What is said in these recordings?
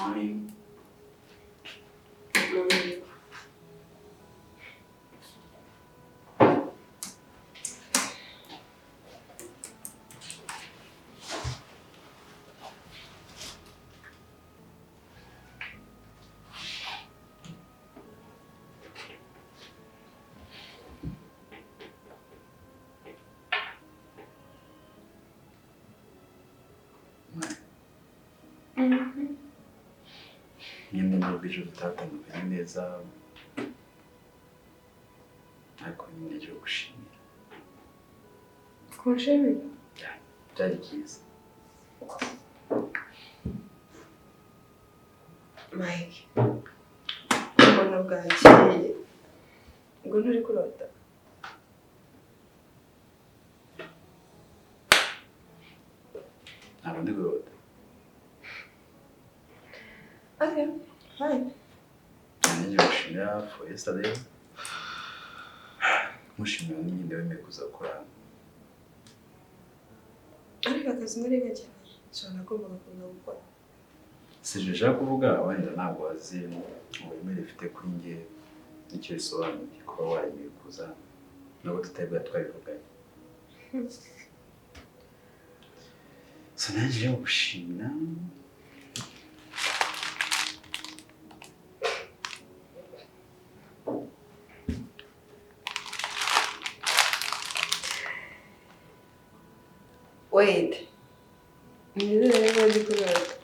Morning. Morning. Nyine nubwo ejo tutatandukanye neza, ariko nyine ejo gushimira. Kunshimira? Byari byiza. Mike, ubona bwakeye ngo nturi kurota. Ntabwo ndi kurota. Okay, fine. Nanjye gushimira for yesterday. Mushimira n'ingendo wemeye kuza gukora. Ariko akazi nari gakeneye, so nagombaga kuza gukora. Si ibyo nshaka kuvuga, wenda ntabwo wazi uburemere bifite kuri njye nicyo bisobanuye kuba waremeye kuza nubwo tutari bwa twabivuganye. So nanjye gushimira. Wait. Nizere ko ndi kurota.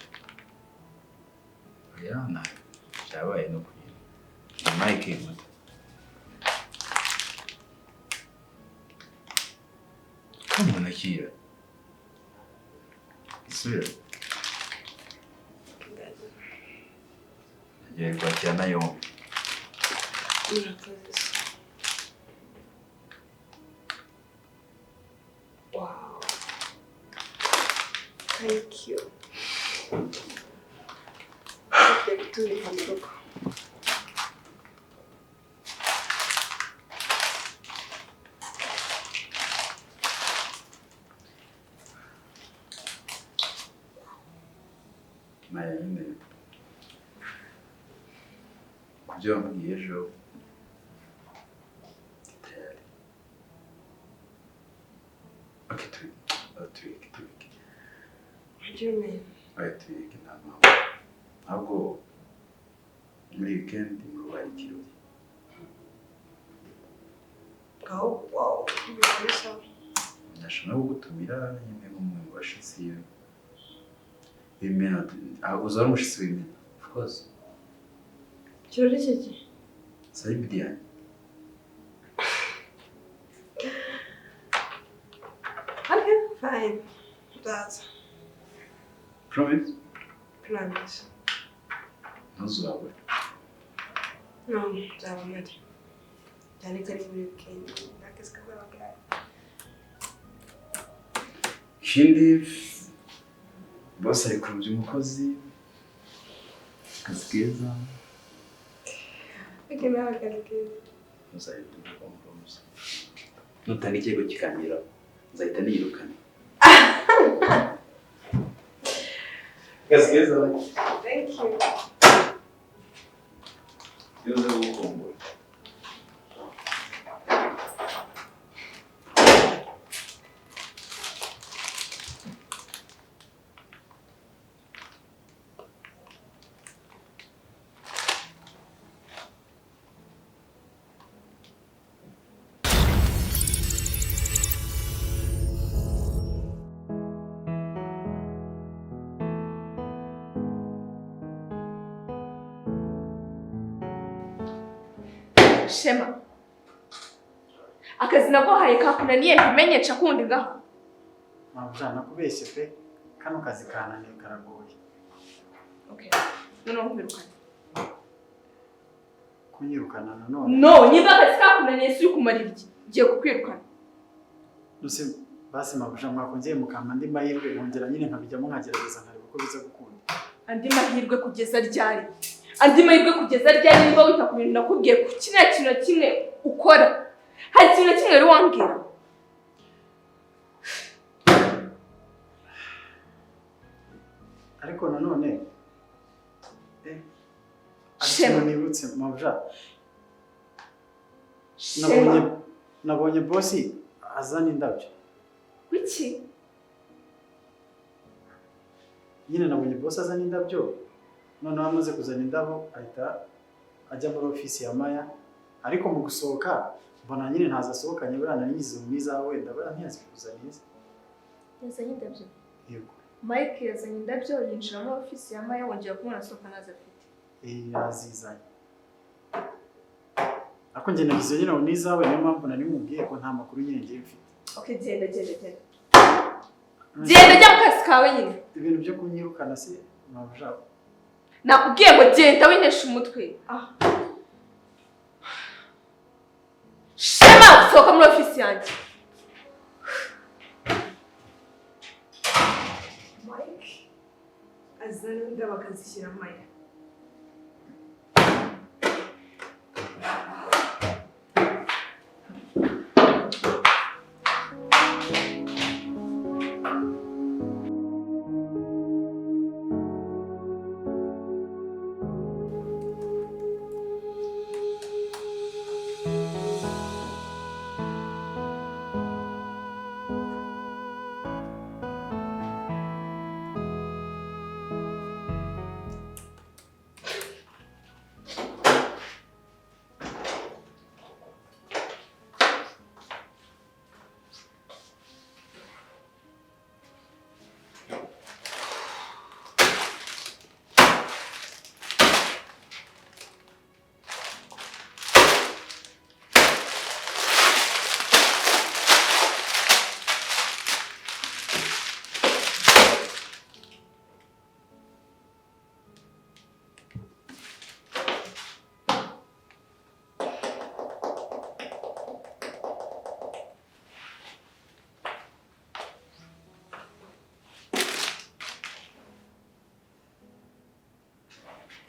Oya, nta byabaye no kugira. Mike muto. Come on, Akira. Isubira. Ngiye kwakira na yombi. Murakoze. Wow. Thank you. Turi mu rugo. Maya nyine ku byo wambwiye ejo tayari. Okay, tubike tubike. What do you mean? Oya tubike nta mpamvu. Ahubwo muri weekend mu rugo hari ikirori. Oh, wow. Ndashobora kugutumira nyine nk'umwe mu bashitsi b'imena. Uza ari umushitsi w'imena, of course. Ikirori kiki? Sari bidiyani. Okay, fine. Ndaza. Promise? Promise. Ntuzabure. No, nzaba mpari. Cyane ko ari muri weekend. Nta kazi kazaba gahari. Ikindi bose ari kurubya umukozi. Akazi keza. Okay, nawe akazi keza. Ntuzahita ukompromise. Nutanga ikirego kikangeraho, nzahita niyirukana. Akazi keza. Thank you. Iyo uza gukumbura. Shema, akazi naguhaye kakunaniye ntumenyesha kundi ngaho. Mabuja nakubeshye pe, kano kazi kananiye karagoye. Okay, noneho nkwirukane. Kunyirukana nanone? No, niba akazi kakunaniye si ukumarira iki? Ngiye kukwirukana. Nuse basi mabuja mwakongeye mukampa andi mahirwe nkongera nyine nkabijyamo nkagerageza nkareba uko biza gukunda. Andi mahirwe kugeza ryari? Andi mahirwe kugeza ryari niba wita ku bintu nakubwiye ku kiriya kintu na kimwe ukora? Hari ikintu na kimwe wari wambwira? Ariko nanone Shema. Ariko nibutse mabuja, Shema. nabonye bosi azana indabyo. Wiki? Nyine nabonye bosi azana indabyo, noneho amaze kuzana indabo ahita ajya muri ofisi ya Maya, ariko mu gusohoka mbona nyine ntazo asohokanye, buriya nari ngize mwiza wenda buriya ntiyazikuzaniye. Yazanye indabyo. Yego. Mike yazanye indabyo yinjira muri ofisi ya Maya, wongera kumubona asohoka ntazo afite. Yazizanye. Ariko njye nagize nyine ngo n'izawe, niyo mpamvu nari mubwiye ko nta makuru nyine ngiye mfite. Okay, genda genda genda. Genda jya mu kazi kawe nyine. Ibintu byo kunyirukana se mabuja? Nakubwiye ngo genda winesha umutwe. Ah. Shema, sohoka muri ofisi yanjye. Mike azana indabo akazishyira Maya.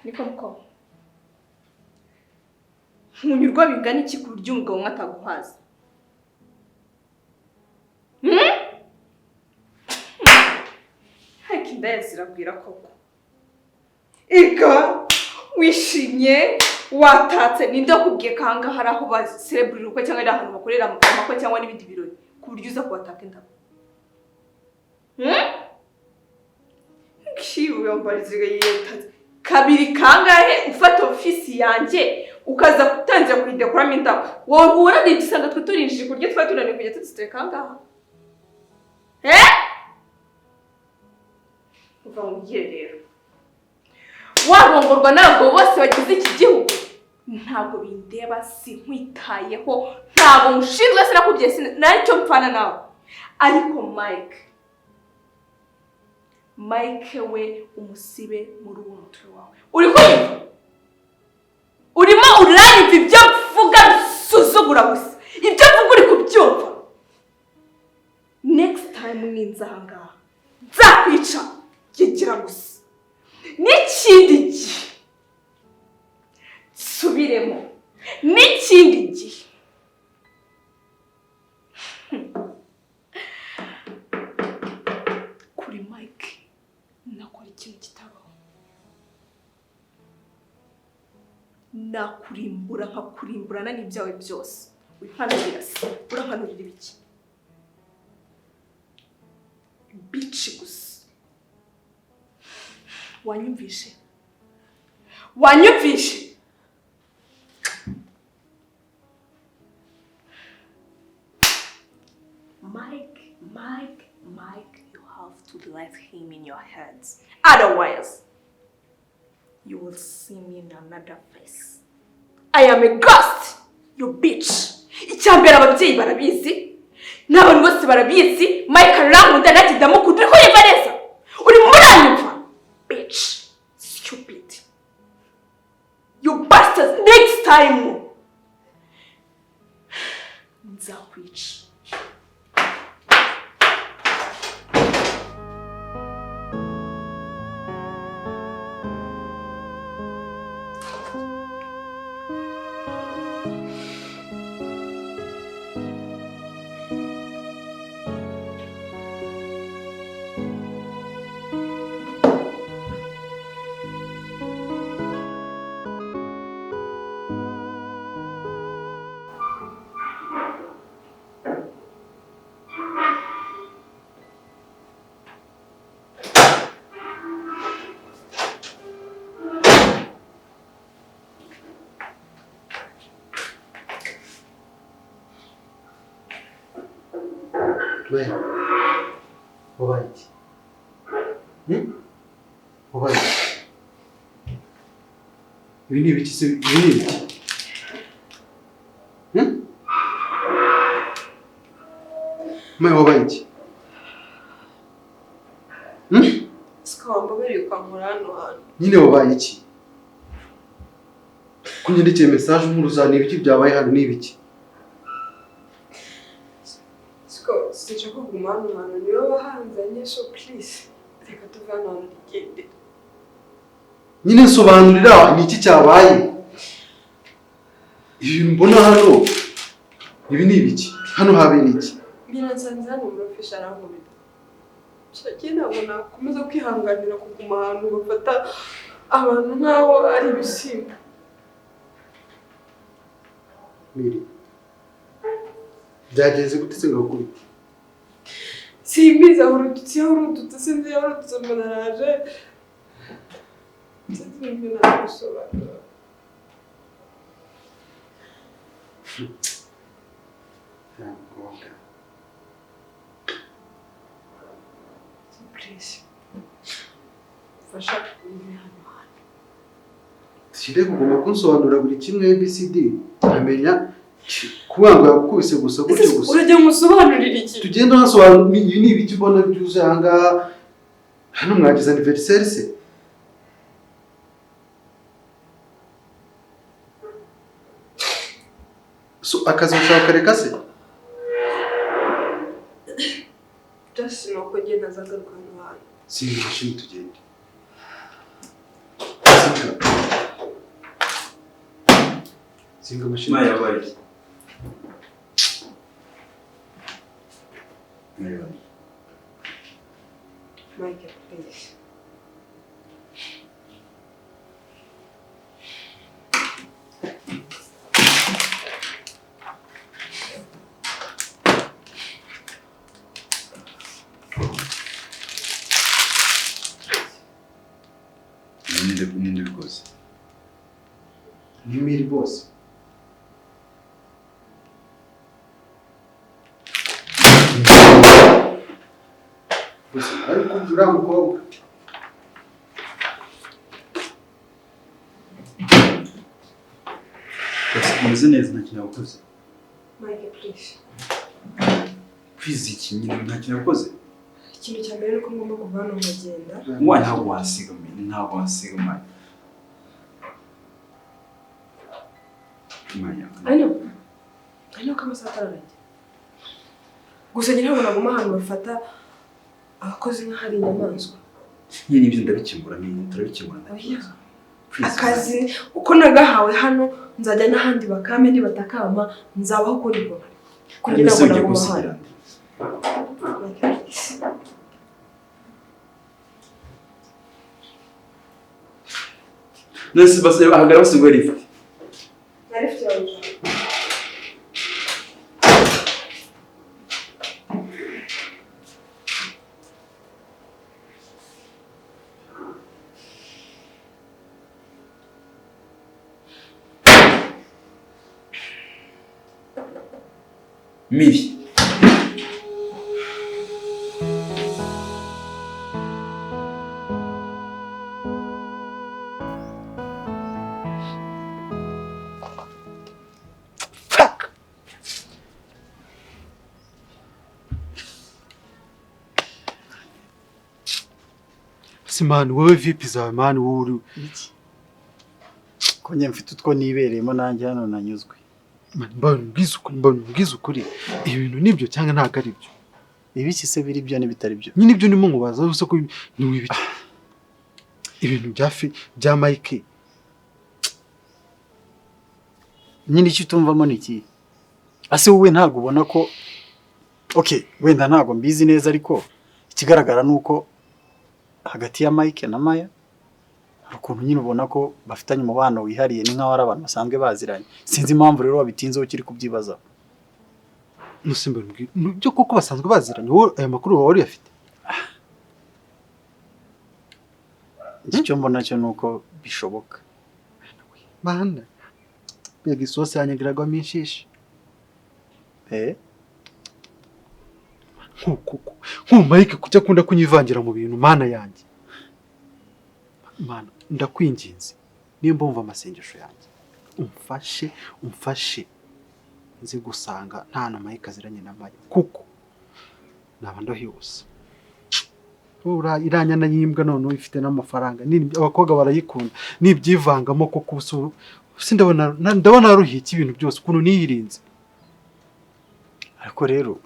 Niko muko. Nkunyurwa bingana iki ku buryo umugabo umwe ataguhaza? Ariko indaya ziragwira koko. Ega wishimye watatse, ninde wakubwiye ko ahangaha hari aho basereburira ubukwe cyangwa ari ahantu bakorera amakwe cyangwa n'ibindi birori ku buryo uza kubataka indabo? Yambaye kabiri kangahe ufata ofisi yanjye ukaza gutangira kuyidekoramo indabo, wowe urarebye usanga twe turinjije ku buryo twari tunaniwe kujya tuzitereka ahangaha. Uva mubwire rero, warongorwa ntabwo bose bagize iki gihugu, ntabwo bindeba, sinkwitayeho, ntabwo mushinzwe, sinakubwiye, ntacyo mpfana nawe. Ariko Mike we umusibe muri uwo mutwe wawe. Uri kumva? Urimo uranyumva ibyo mvuga bisuzugura gusa. Ibyo mvuga uri kubyumva. Next time ninza aha ngaha nzakwica yigira gusa. N'ikindi gihe nsubiremo, n'ikindi gihe kuri Mike nakora ikintu kitabaho, nakurimbura nkakurimburana n'ibyawe byose. Wimpanurira se, urampanurira ibiki? Bici gusa. Wanyumvishe? Wanyumvishe? Mike, Mike, Mike, you have to let him in your heads. Otherwise, you will see me in another face. I am a ghost, you bitch. Icyambere ababyeyi barabizi, n'abantu bose barabizi, Mike arankunda nanjye ndamukunda, uri kunyumva neza? Uri muranyumva? Bitch, stupid. You bastards, next time nzakwica. Maya, wabaye iki? Wabaye iki? Ibi ni ibiki se? Ibi ni ibiki? Maya, wabaye iki? Siko wambabarira ukankura hano hantu. Nyine wabaye iki? Kunyandikiye message nkuruza ni ibiki byabaye hano ni ibiki? Siko sinshaka kuguma hano hantu niwe wahanzanye, so please reka tuve hano hantu tugende. Nyine nsobanurira ni iki cyabaye? Ibi mbona hano ibi ni ibiki? Hano habereye iki? Biransanze hano muri office arankubita. Shaki ntabwo nakomeza kwihanganira kuguma ahantu bafata abantu nk'aho ari ibisimba. Miri, byagenze gute se ngo akubite? Simbizi aho urututse sinzi aho urututse mbona araje. Sinzi ibyo nagusobanura. Please, mfasha kumva hano hantu. Sinde kuguma kunsobanurira buri kimwe ABCD nkamenya kubanga yakubise gusa gutyo gusa. Urajya musobanurira iki? Tugenda nasobanura ibi ni ibiki ubona byuzuye aha ngaha. Hano mwagize anniversaire se? So akazi ushaka kareka se? Just nuko ngenda nzagaruka hano hantu. Singa mashini tugende. Singa mashini. Maya, wabaye iki? Maya, Mike, please. Ninde ubikoze? Ni Miri bose. Gusa ariko uriya mukobwa umeze neza nta kintu yakoze. Mike, please. Please iki nyine nta kintu yakoze. Ikintu cya mbere nuko ngomba kuva hano nkagenda. Wa ntabwo wasiga Miri, ntabwo wasiga Maya. Maya. I know. I know ko amasaha atararangira. Gusa njye ntabwo naguma ahantu bafata abakozi nk'aho ari inyamaswa. Nyine ibyo ndabikemura, nyine turabikemura nta kibazo. Akazi uko nagahawe hano nzajya n'ahandi bakame nibatakama nzabaho ukundi kuntu. Kuko ntabwo naguma hano. Nese basi ahagara basi ngo lift. Na lift yawe. Miri. Fuck. Si man, wowe vipi zawe man, wowe uri iki? Ko njye mfite utwo nibereyemo nanjye hano nanyuzwe. Mbabwiza ukuri ibintu nibyo cyangwa ntabwo ari byo? Ibiki se biri byo n'ibitari byo? Nyine ibyo ndimo nkubaza gusa ko ni ibiki ibintu bya fi bya Mike. Nyine icyo utumvamo ni iki? Ase wowe ntabwo ubona ko okay, wenda ntabwo mbizi neza ariko ikigaragara nuko hagati ya Mike na Maya hari ukuntu nyine ubona ko bafitanye umubano wihariye, ni nk'aho ari abantu basanzwe baziranye. Sinzi impamvu rero wabitinzeho ukiri kubyibaza. Nusimba byo koko basanzwe baziranye, wowe aya makuru wawe wari uyafite? Icyo mbona cyo nuko bishoboka. Mana, mbega isosi yanyagiragwamo inshishi. Nkuko Mike kujya akunda kunyivangira mu bintu, mana yanjye. Mana, ndakwinginze, nimba wumva amasengesho yanjye, umfashe, umfashe nzi gusanga nta na Mike aziranye na Maya, kuko naba ndahihuse. Iriya nyana y'imbwa noneho ifite n'amafaranga, abakobwa barayikunda, nibyivangamo koko ndabona ndabona ruhiye ibintu byose ukuntu niyirinze. Ariko rero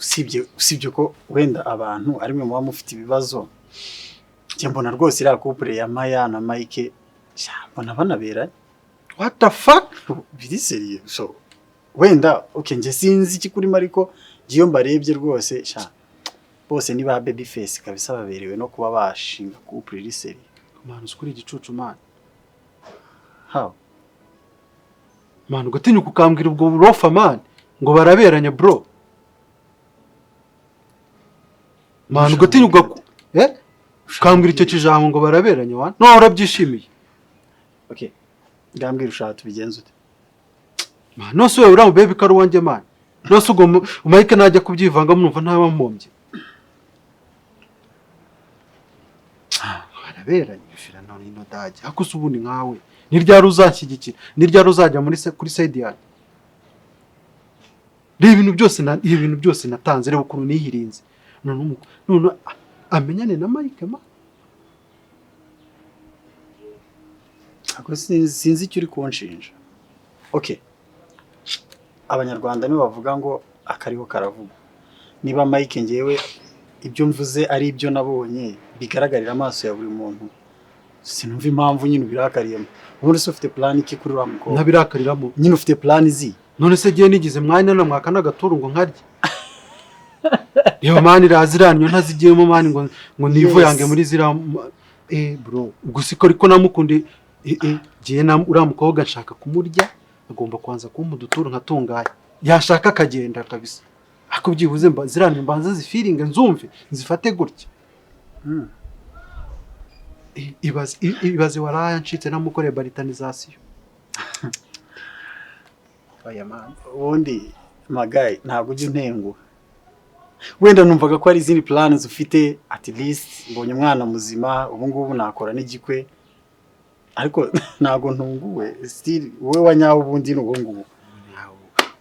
usibye ko wenda abantu ari mwe muba mufite ibibazo, njye mbona rwose iriya couple ya Maya na Mike, sha, mbona banaberanye. What the fuck? Biri sérieux. So wenda okay, njye sinzi ikikurimo, ariko njye iyo mbarebye rwose, sha, bose ni ba baby face kabisa, baberewe no kuba bashinga couple iri sérieux. Man, uzi kuri igicucu, man. How? Man, ugatinyuka ukambwira ubwo burofa, man, ngo baraberanye, bro. Man, ugatinyuka ukambwira icyo kijambo ngo baraberanye, wa no urabyishimiye? Okay, ngambwira, ushaka tubigenze ute? Man, nose wowe uriya baby ko ari uwanjye, man, nose ubwo Mike najya kubyivangamo numva ntaba mpombye? Baraberanye bifira none ino dage. Ariko se ubundi nkawe ni ryari uzanshyigikira? Ni ryari uzajya muri se kuri side yanjye? Reba ibintu byose na ibi bintu byose natanze, reba ukuntu niyirinze. None amenyane na Mike, ma. Ako sinzi icyo uri kunshinja. Okay, Abanyarwanda nibo bavuga ngo akariho karavugwa. Niba Mike, ngewe ibyo mvuze ari ibyo nabonye bigaragarira amaso ya buri muntu, sinumva impamvu nyine ubirakariyemo. Ubundi se ufite plan iki kuri uriya mukobwa? Ntabirakariramo. Nyine ufite plan zi? None se giye nigize mwanya na mwaka n'agaturu ngo nkarye? Reba man, iraza iranyo ntazigiyemo, man, ngo nivo yange muri zira bro. Ubwo siko ariko namukundi giye na uriya mukobwa nshaka kumurya, agomba kubanza kumpa uduturu nkatunganya, yashaka akagenda kabisa. Ariko byibuze mba ziranyo mbanza zifiringe, nzumve nzifate gutya. Ibaze waraya ncitse namukoreye baritanizasiyo. Oya man. Ubundi Magayi, ntabwo ujya untenguha. Wenda numvaga ko hari izindi plans ufite, at least mbonye umwana muzima, ubu ngubu nakora n'igikwe, ariko ntabwo ntunguwe. Still wowe wa nyawe ubundi ni uwo nguwo.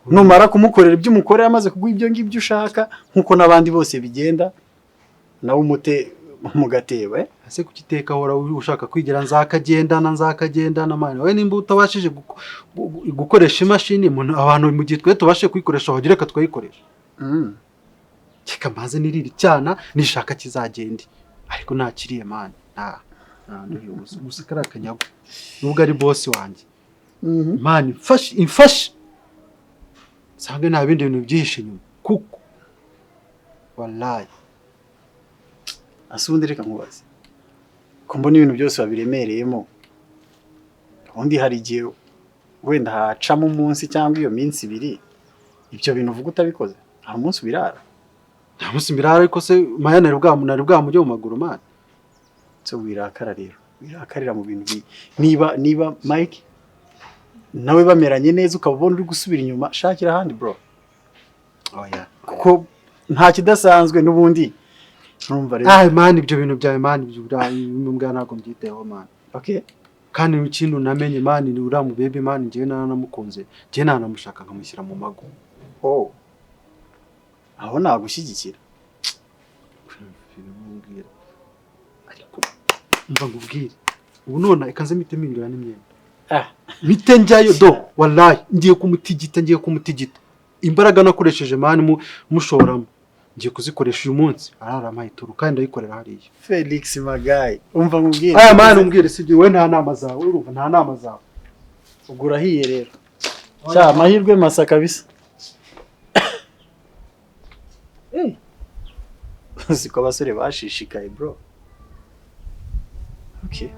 Numara kumukorera ibyo umukorera, amaze kuguha ibyo ngibyo ushaka nkuko n'abandi bose bigenda, nawe umute mu gatebo, eh? Ese kuki iteka uhora ushaka kwigira nzakagendana nzakagendana, man? Wowe nimba utabashije gukoresha imashini, abantu mu gihe twe tubashe kuyikoresha, wagira reka twayikoresha. Keka mbaze nirira icyana nishaka kizagende, ariko ntakiriye, man, nta nta gusa kariya kanyago nubwo ari boss wanjye. Man, imfashe, imfashe nsange nta bindi bintu byihishe inyuma, kuko wallahi. Ase ubundi reka nkubaze, ko mbona ibintu byose babiremereyemo, ubundi hari igihe wenda hacamo umunsi cyangwa iyo minsi ibiri ibyo bintu uvuga utabikoze? Hari umunsi ubirara? Nta munsi mbirara, ariko se Maya nari bwamujye mu maguru, man. So wirakara rero, wirakarira mu bintu niba Mike nawe bameranye neza ukaba ubona uri gusubira inyuma, shakira ahandi, bro. Oya. Kuko nta kidasanzwe n'ubundi urumva rero. Ah man, ibyo bintu byawe, man, ibyo mbwa ntabwo mbyiteho, man. Okay. Kandi ikintu namenye, man, ni uriya mu baby, man, njyewe nanamukunze, njyewe nanamushaka nkamushyira mu mago. Oh. Aho nagushyigikira. Ariko mva ngubwire, ubu none reka nze mpite mpindura n'imyenda. Mpite njyayo do, wallahi ngiye kumutigita, ngiye kumutigita. Imbaraga nakoresheje, man, mushoramo, ngiye kuzikoresha uyu munsi. Arara ituru kandi ndayikorera hariya. Felix Magayi, umva nkubwire. Aya man, umbwire sibyo, wowe nta nama zawe, urumva nta nama zawe. Ubwo urahiye rero. Cya amahirwe masa kabisa. Siko abasore bashishikaye, bro. Okay.